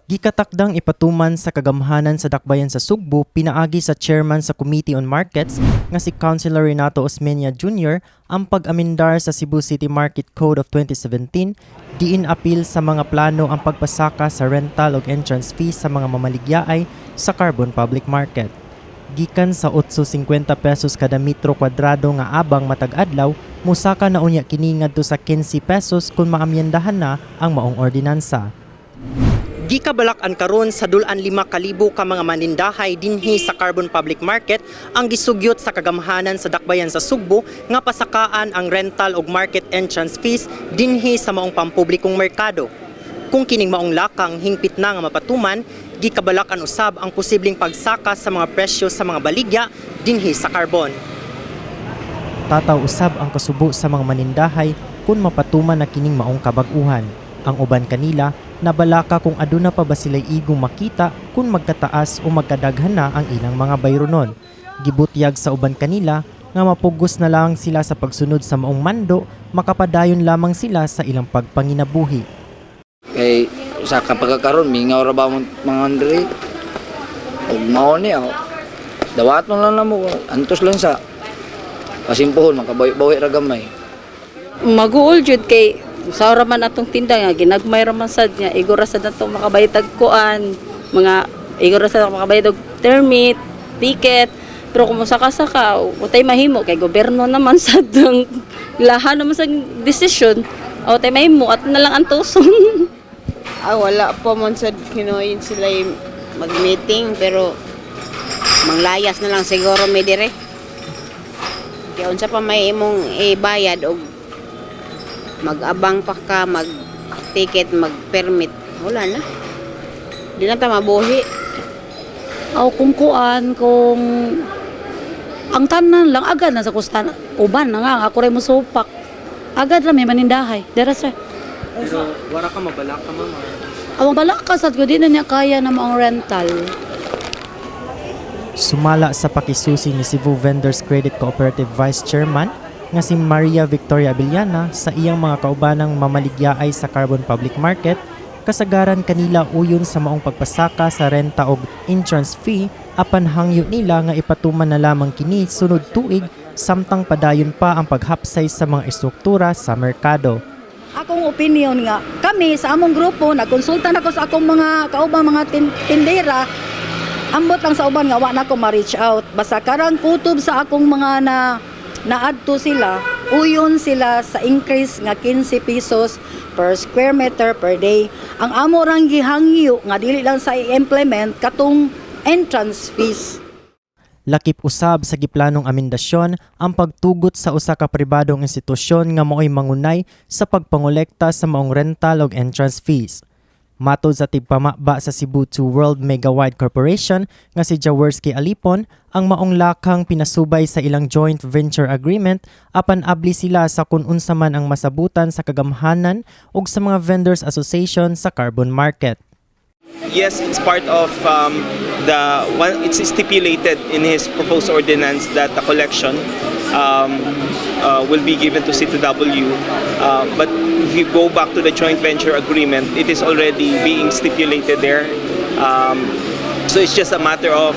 Gikatakdang ipatuman sa kagamhanan sa Dakbayan sa Sugbo pinaagi sa chairman sa Committee on Markets nga si Councilor Renato Osmeña Jr. ang pag-amendar sa Cebu City Market Code of 2017 diin apil sa mga plano ang pagpasaka sa rental ug entrance fee sa mga mamaligyaay sa Carbon Public Market. Gikan sa 8.50 pesos kada metro kwadrado nga abang matag adlaw, musaka na unya kini ngadto sa 15 pesos kung maamyendahan na ang maong ordinansa. Gikabalak-an karon sa dul-an 5,000 ka mga manindahay dinhi sa Carbon Public Market ang gisugyot sa kagamhanan sa Dakbayan sa Sugbo nga pasakaan ang rental ug market entrance fees dinhi sa maong pampublikong merkado. Kung kining maong lakang hingpit na nga mapatuman, gikabalak-an usab ang posibleng pagsaka sa mga presyo sa mga baligya dinhi sa Carbon. Tataw usab ang kasubo sa mga manindahay kung mapatuman na kining maong kabag-uhan. Ang uban kanila nabalaka kung aduna pa ba sila'y igong makita kung magkataas o magkadaghan na ang ilang mga bayronon. Gibutyag sa uban kanila nga mapugos na lang sila sa pagsunod sa maong mando, makapadayon lamang sila sa ilang pagpanginabuhi. Kay sa kapag karon mingaw ra ba mo mga diri. Ug mao ni ako. Dawaton lang namo, antos lang sa pasimpuhon, makabawi-bawi ra gamay. Maguol jud kay sa ra man atong tinda nga ginagmay ra man sad niya, igo ra sad natong makabayad kuan, mga igo ra sad makabayad og permit, ticket, pero kung saka-saka utay mahimo kay gobyerno naman sad ang lahan naman sa desisyon, utay mahimo at na lang antuson. Ah, wala pa man sad hinuoyin sila yung mag-meeting, pero manglayas na lang siguro mi dire. Kaya unsa pa may imong ibayad og mag-abang pa ka, mag-ticket, mag-permit, wala na. Di na ta mabuhi. Aw, kung kuan, kung ang tanan lang agad na sa kustan uban na nga ako ray mosupak, agad ra may manindahay dira, sir. Pero wara ka mabalaka, ma'am? Ang balaka sad ko, di na niya kaya na maong rental. Sumala sa pakisusi ni Cebu Vendors Credit Cooperative Vice Chairman nga si Maria Victoria Abellana sa iyang mga kaubanang mamaligyaay sa Carbon Public Market, kasagaran kanila uyon sa maong pagpasaka sa renta og entrance fee, apan hangyo nila nga ipatuman na lamang kini sunod tuig samtang padayon pa ang paghapsay sa mga estruktura sa merkado. Akong opinion nga kami sa among grupo, nagkonsulta na ko sa akong mga kaubang mga tindera, ambot lang sa uban nga wa na ko ma-reach out. Basta karang kutob sa akong mga na naadto sila, uyon sila sa increase nga 15 pesos per square meter per day. Ang amo rang gihangyo nga dili lang sa i-implement katong entrance fees. Lakip usab sa giplanong amendasyon ang pagtugot sa usa ka pribadong institusyon nga maoy mangunay sa pagpangolekta sa maong rental og entrance fees. Matod sa tigpamaba sa Cebu 2 World Megawide Corporation nga si Jaworski Alipon, ang maong lakang pinasubay sa ilang joint venture agreement, apan abli sila sa kung unsa man ang masabutan sa kagamhanan ug sa mga vendors association sa Carbon Market. Yes, it's part of the one. It's stipulated in his proposed ordinance that the collection will be given to C2W. But if you go back to the joint venture agreement, it is already being stipulated there. So it's just a matter of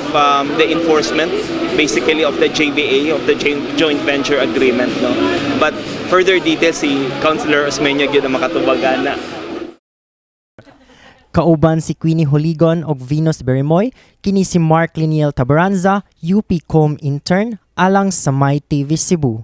the enforcement, basically, of the JVA, of the joint venture agreement. No? But further details, si Councilor Osmeña gyud ang makatubag ana. Kauban si Queenie Holigon og Venus Berimoy, kini si Mark Liniel Tabaranza, UPCOM intern, alang sa My TV Cebu.